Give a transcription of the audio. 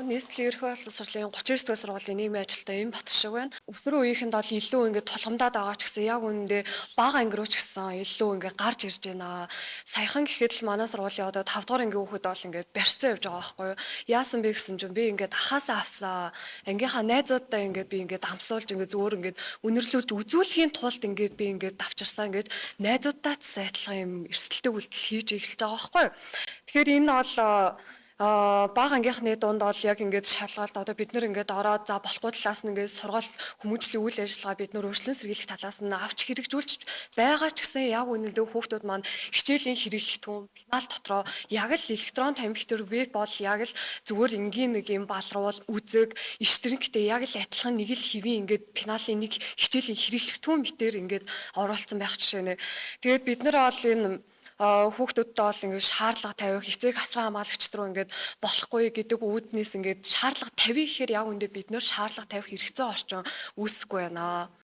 Нийслэлийн ерөнхий боловсролын 39 дугаар сургуулийн нийгмийн ажилтан Эм Батшиг байна. Өсвөрийн үеийнхэнд бол илүү ингээд тулгамдаад байгаа ч гэсэн яг үнэндээ бага анги руу ч гэсэн илүү ингээд гарч ирж байна. Саяхан гэхэд л манай сургуулийн одоо 5 дугаар ангийн хүүхэд бол ингээд барьцаа явж байгаа байхгүй юу? Яасан бэ гэсэн чинь би ингээд ахаасаа авсан. Ангийнхаа найзуудтай ингээд би ингээд амсуулж, ингээд зөөр ингээд үнэрлүүлж үзүүлэхийн тулд ингээд би ингээд давчарсан гэж найзуудтай ч адилхан юм эрсдэлтэй үйлдэл хийж эхэлж байгаа байхгүй юу? Тэгэхээр энэ бол бага ангийнхны дунд бол яг ингээд шалгалт, одоо бид нар ингээд ороод за болохгүй талаас нь ингээд сургаал, хүмүүжлийн үйл ажиллагаа бид нар өөрчлөн сэргийлэх талаас нь авч хэрэгжүүлж байгаа ч гэсэн яг үнэндээ хүүхдүүд маань хичээлийн хэрэглэгдэхүүн пенал дотроо яг л электрон тамхи, веб бол яг л зүгээр энгийн нэг юм балруул, үзэг, иштрэнхтэй яг л адилхан нэг л хэвийн ингээд пеналын нэг хичээлийн хэрэглэгдэхүүн мэтэр ингээд оруулсан байх жишээ нэ. Тэгээд бид нар бол энэ хүүхдүүдтэй бол ингээд шаардлага тавих, эцэг асран хамгаалагч руу ингээд болохгүй гэдэг үүднээс ингээд шаардлага тавих гэхээр яг үндэ бид нэр шаардлага тавих хэрэгцээ орчин үүсэхгүй байна.